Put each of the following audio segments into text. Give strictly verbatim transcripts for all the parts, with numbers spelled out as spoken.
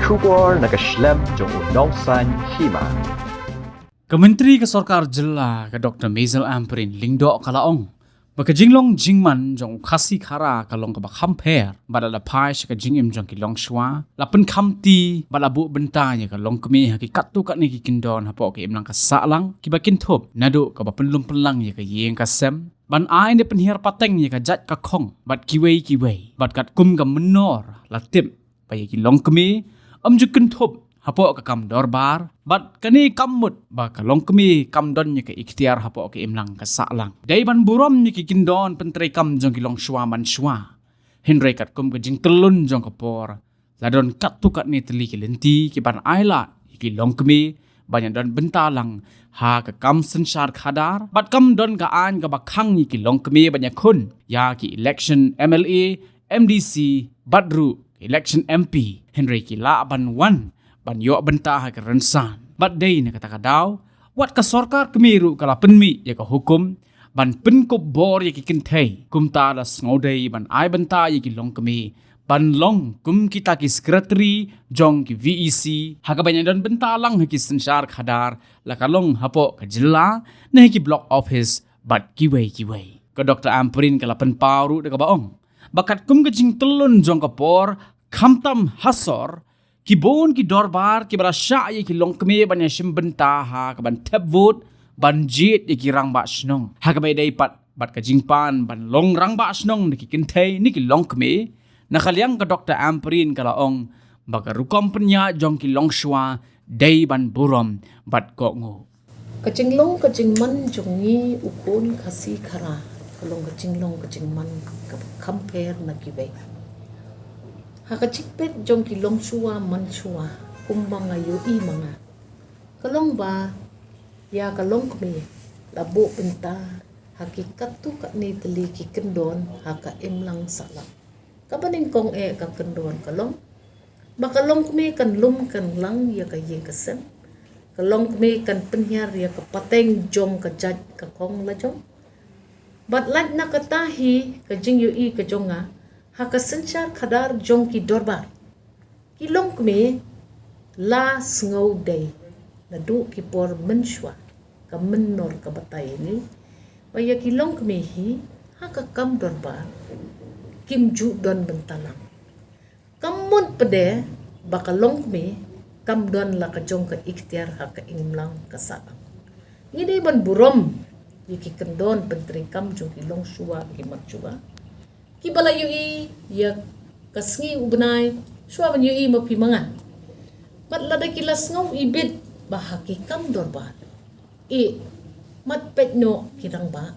Khubor na ka shlem jong u nongsan hima. Ka Myntri ka Sorkar Jylla ka Doktor Maisel Ampareen Lyngdoh ka la ong ba ka jinglong jingman jong u Khasi Khara ka long kaba kham pher bad lada phai sha ka jingim jong ki longshuwa, la pynkhamti bad la buh bynta ïa ka longkmie ha ki katto katne ki kyndon hapoh ka imlang ka sahlang kiba kynthup naduh kaba pynlum pynlang ïa ka ïing ka sem, ban ai ne pynhiar pateng ïa ka jait ka khong bad kiwei kiwei. Bad katkum ka mynnor la tip ba ïa ki longkmie ym ju kynthup hapoh ka kam dorbar, bad kane kam mut ba ka longkmie kam don ïa ka iktiar hapoh ka imlang ka sahlang. Dei ban burom ïa ki kyndon pyntreikam jong ki longshuwa manshuwa. Hynrei katkum ka jingtyllun jong ka por, la don katto katne tylli ki lynti kiban ailad ïa ki longkmie ban ïadon bynta lang ha ka kam synshar khadar, bad kam don ka aiñ kaba khang ïa ki longkmie ban ïakhun ïa ki election M L A, M D C, bad ruh election M P. Hynrei ki lah ban wan ban ïoh bynta ha ka rynsan. Bad dei na kata ka daw, wat ka sorkar kmie ruh ka la pynmih ïa ka hukum ban pynkup bor ïa ki kynthei. Kumta la sngewdei ban ai bynta ïa ki longkmie ban long kum kita ki secretary jong ki V E C, ha kaba ïadon bynta lang ha ki synshar khadar, la ka long hapoh ka jylla ne ha ki block office bad kiwei kiwei. Ka Doktor Ampareen ka la pynpaw ruh da kaba ong ba katkum ka jingtyllun jong ka por, khamtam ha sor, ki bun ki dorbar kiba la shah ïa ki longkmie ban ïashim bynta ha kaban thep vote ban jied ïa ki rangbah shnong, ha kaba ïadei pat bad ka jingpan ban long rangbah shnong na ki kynthei ne ki longkmie. Na ka liang ka Doktor Ampareen ka la ong ba ka rukom pynïaid jong ki longshuwa dei ban burom bad kohnguh. Ka jinglong ka jingman jong ngi u khun Khasi Khara ka long ka jinglong ka jingman kaba kham pher na kiwei. Ha ka jingpeit jong ki longshuwa manshuwa, kumba nga ïohi ma nga, ka long ba ïa ka longkmie la buh bynta ha ki katto katne tylli ki kyndon ha ka imlang sahlang. Kaba nyngkong eh ka kyndon ka long ba ka longkmie kan lum kan lang ïa ka ïing ka sem. Ka longkmie kan pynhiar ïa ka pateng jong ka jait ka khong la jong. Bad lait na kata hi ka jingïohi ka jong nga, ha ka synshar khadar jong ki dorbar, ki longkmie la sngewdei naduh ki por mynshuwa. Ka mynnor ka batai ïa ngi ba ïa ki longkmie hi ha ka kam dorbar kim ju don bynta lang. Kam mut pat de ba ka longkmie kam don la ka jong ka iktiar ha ka imlang ka sahlang. Ngi dei ban burom ïa ki kyndon pyntreikam jong ki longshuwa ki manshuwa kiba la ïohi ïa ka sngi u bnai shuwa ban ïohi ma phi ma nga. Bad lada ki la sngew ibit ba ha ki kam dorbar, eh, mat peit noh ki rangbah,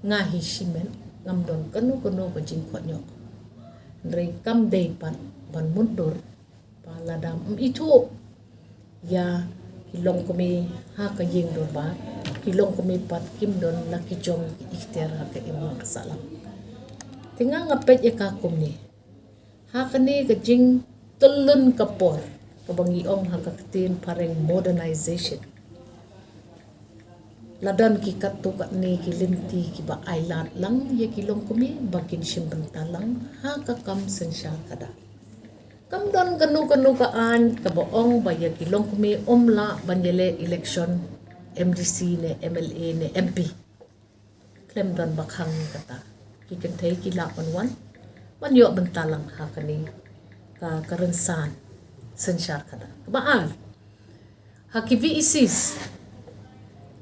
nga hi shimet ngam don kano kano ka jingkhot noh. Hynrei kam dei pat ban mutdur ba lada ym ithuh ïa ki longkmie ha ka ïing dorbar, ki longkmie pat kim don la ki jong ki iktiar ha ka imlang ka sahlang. Te nga nga peit ïa ka kumne, ha kane ka jingtyllun ka por, kaba ngi ong ha ka ktien phareng modernization, la don ki katto katne ki lynti kiba ailad lang ïa ki longkmie ba kin shim bynta lang ha ka kam synshar khadar. Kam don kano kano ka aiñ kaba ong ba ïa ki longkmie ym lah ban ïaleh election M D C ne M L A ne M P. Khlem don ba khang kata, ki kynthei ki lah ban wan ban ïoh bynta lang ha kane ka, ka rynsan synshar khadar. Kaba ar, ha ki V E Cs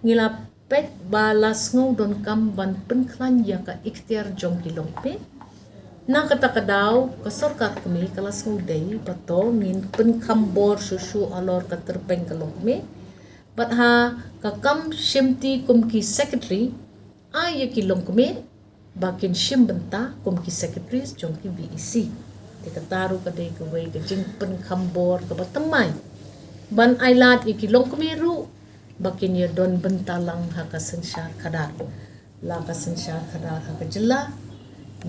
ngi la peit ba la sngew donkam ban pynkhlaiñ ïa ka iktiar jong ki longkmie. Na kata ka daw ka sorkar kmie ka la sngewdei ba to ngin pynkham bor shuh shuh halor ka tyrpeng ka longkmie. Bad ha ka kam shimti kum ki secretary, ai ïa ki longkmie ba kin shim bynta kum ki secretaries jong ki V E C. Te kata ruh ka dei kawei ka jingpynkham bor kaba thymmai ban ailad ïa ki longkmie ruh ba kin ïadon bynta lang ha ka synshar khadar, la ka synshar khadar ha ka jylla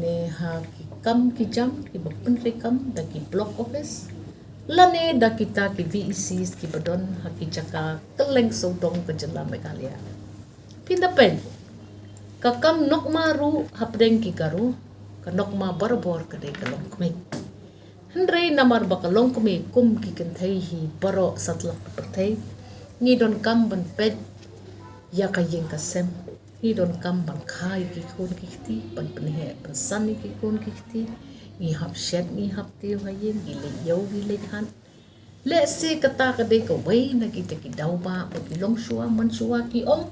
ne ha ki kam ki jam kiba pyntreikam da ki block office lane da kita ki V E Cs kiba don ha ki jaka kylleng sawdong ka jylla Meghalaya. Phin da peit, ka kam nokma ruh hapdeng ki Garo, ka nokma barabor ka dei ka longkmie. Hynrei namar ba ka longkmie kum ki kynthei hi baroh satlak ka pyrthei, ngi donkam ban peit ïa ka ïing ka sem. Ngi donkam ban kha ïa ki khun ki kti, ban pynheh pynsan ïa ki khun ki kti. Ngi hap shet, ngi hap tiew ha ïing, ngi leit ïew, ngi leit hat. Lehse kata ka dei kawei na kita ki daw ba, ba ki longshuwa manshuwa ki ong,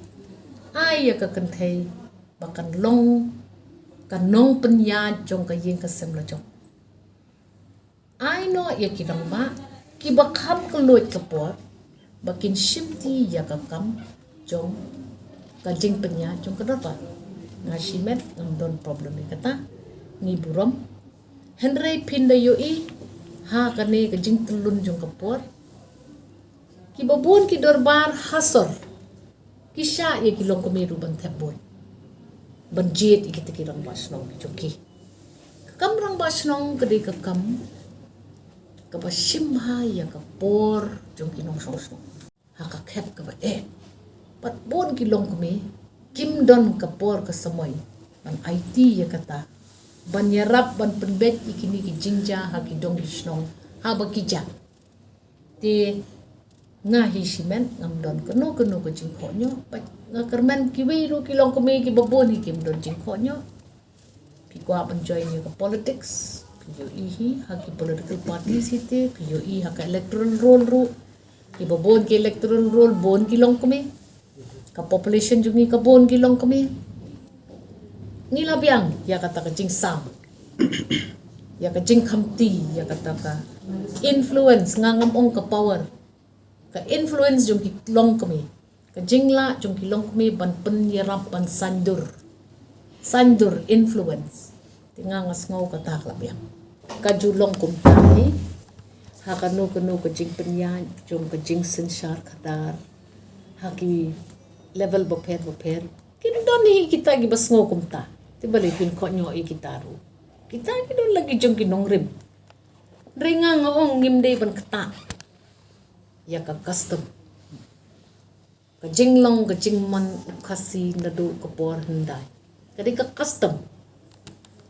ai ïa ka kynthei ba kan long ka nongpynïaid jong ka ïing ka sem la jong. Ai noh ïa ki rangbah kiba kham kylluid ka por ba kin shimti ïa ka kam jong ka jingpynïaid jong ka dorbar. Nga shimet ngam don problem ïa kata, ngi burom. Hynrei phin da ïohi ha kane ka jingtyllun jong ka por, kiba bun ki dorbar ha sor ki shah ïa ki longkmie ruh ban thep bun, ban jied ïa kita ki rangbah shnong jong ki. Ka kam rangbah shnong ka dei ka kam kaba shim bha ïa ka por jong ki nongshong shnong. Ha ka khep kaba eh, pat bun ki longkmie kim don ka por ka samoi ban aiti ïa kata, ban ïarap ban pynbeit ïa kine ki jingjia ha ki dong ki shnong haba ki jah. Te nga hi shimet ngam don kano kano ka jingkhohñioh. Bad nga kyrmen kiwei ruh ki longkmie kiba bun hi kim don jingkhohñioh. Phi kwah ban join ïa ka politics, phi ïohi hi ha ki political parties hi te, phi ïohi ha ka electoral roll ruh. Kiba bun ki electoral roll bun ki longkmie. Ka population jong ngi ka bun ki longkmie. Ngi la biang ïa kata ka jingsam, ïa ka jingkhamti, ïa kata ka influence, nga ngam ong ka power, ka influence jong ki longkmie, ka jinglah jong ki longkmie ban pynïarap, ban saiñdur, saiñdur, influence. Te nga nga sngew kata ka la biang. Ka ju long kumta hi ha kano kano ka jingpynïaid jong ka jingsynshar khadar ha ki level bapher bapher. Kin don hi kita kiba sngew kumta. Te balei phin khohñioh ïa kita ruh? Kita ki don la ki jong ki nongrim. Hynrei nga nga ong ngim dei ban ktah ïa ka custom. Ka jinglong ka jingman u Khasi naduh ka por hyndai ka dei ka custom.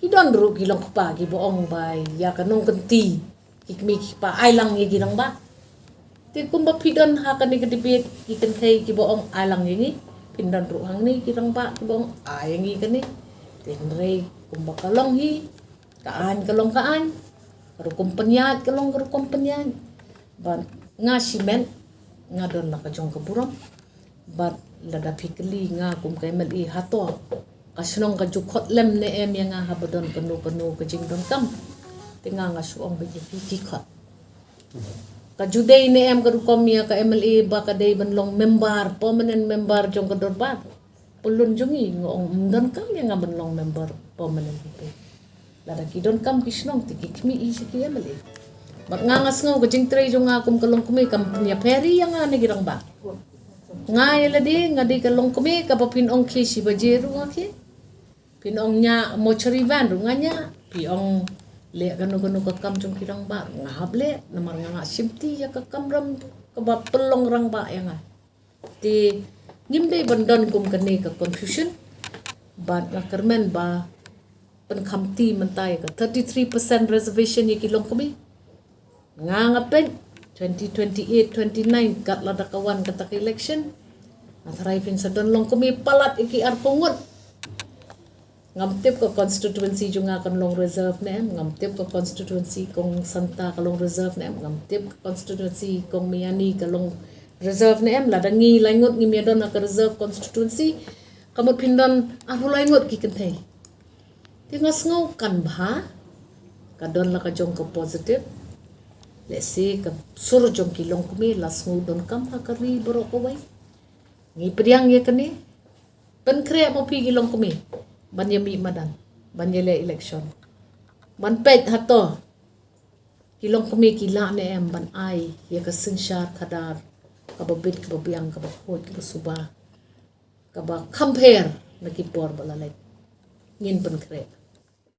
Ki don ruh ki long kpa kiba ong ba ïa ka nongkynti ki kmie ki kpa ai lang ïa ki rangbah. Te kumba phi don ha kane ka debate ki kynthei kiba ong ai lang ïa ngi, phin don ruh hangne ki rangbah kiba ong ai ïa ngi kane. Te hynrei kumba ka long hi, ka aiñ ka long ka aiñ, ka rukom pynïaid ka long ka rukom pynïaid. Bad nga shimet nga don la ka jong ka burom. Bad lada phi kylli nga kum ka M L A, hato ka shnong ka ju khot lem ne em ïa nga haba don kano kano ka jingdonkam? Te nga nga shu ong ba ïa phi ki khot. Ka ju dei ne em ka rukom ïa ka M L A ba ka dei ban long member, permanent member jong ka dorbar? Pynlong jong ngi nga ong ym donkam ïa nga ban long member permanent. Lada ki donkam ki shnong te ki khmih hi sha ki M L A. Bad nga nga sngew ka jingtrei jong nga kum ka longkmie kam pynïapher ïa nga ne ki rangbah. Nga ïa lade nga dei ka longkmie kaba phin ong khie shi baje ruh nga khie. Phin ong ñiah mortuary van ruh nga ñiah. Phi ong leh kano kano ka kam jong ki rangbah ruh nga hap leh namar nga nga shimti ïa ka kamram kaba pynlong rangbah ïa nga. Te ngim dei ban don kum kane ka confusion. Bad nga kyrmen ba pynkhamti mynta ïa ka thirty three percent reservation ïa ki longkmie. Nga nga peit twenty twenty eight, twenty nine kat lada ka wan kata ka election, nga tharai phin sa don longkmie palat ïa ki arphew ngut. Ngam tip ka constituency jong nga kan long reserve ne em, ngam tip ka constituency kong Santa ka long reserve ne em, ngam tip ka constituency kong Miani ka long reserve ne em. Lada ngi lai ngut ngim ïa don ha ka reserve constituency, ka mut phin don arphew lai ngut ki kynthei. Te nga sngew kan bha ka don la ka jong ka positive. Lehse ka sur jong ki longkmie la sngew donkam ha ka ri baroh kawei. Ngi pdiang ïa kane. Pynkhreh mo phi ki longkmie ban ïa mih madan, ban ïa leh election, ban peit hato ki longkmie ki lah ne em ban ai ïa ka synshar khadar kaba bit kaba biang, kaba khuid kaba suba, kaba kham pher na ki por ba la leit. Ngin pynkhreh.